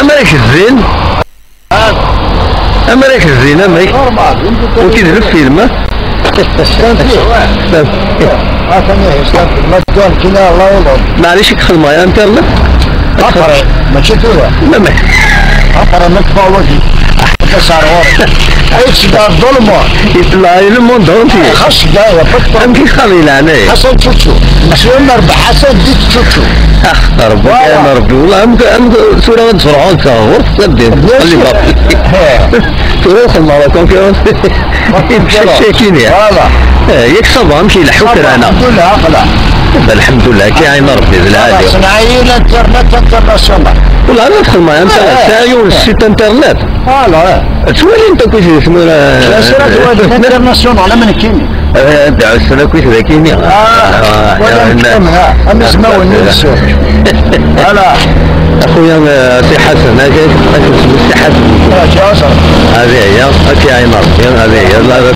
أمريك الزين أمريك الزين أمريك وكيد الفيلم معليش يدخل معايا انترنت ماشي توا لا ما أقرأ نكفى وجهي تسعر عيش دار ظلمة يطلع le monde entier خش دايرة فترة أم كي خلي لعناية حسن تشوتشو مسؤول ربح حسن ديت تشوتشو اخ ربي يا ربي والله أم سورة غتفرعون غور تبدي خلي بالك سورة دخل مع la concurrence شاكين voilà ياك ça va مشي لحو كرانا الحمد لله أقلع الحمد لله كي عين ربي العالي صناعيين انترنت international والله انا ندخل معايا انت سايون ال site internet voilà تولي انت كيف اسمه لا سيرة international من كيني السنة كيف ذاكيني ولا نكمل أم اسمه النسور voilà اخويا سي حسن هذا سي حسن هذه هي هكي عين ربي هذه هي.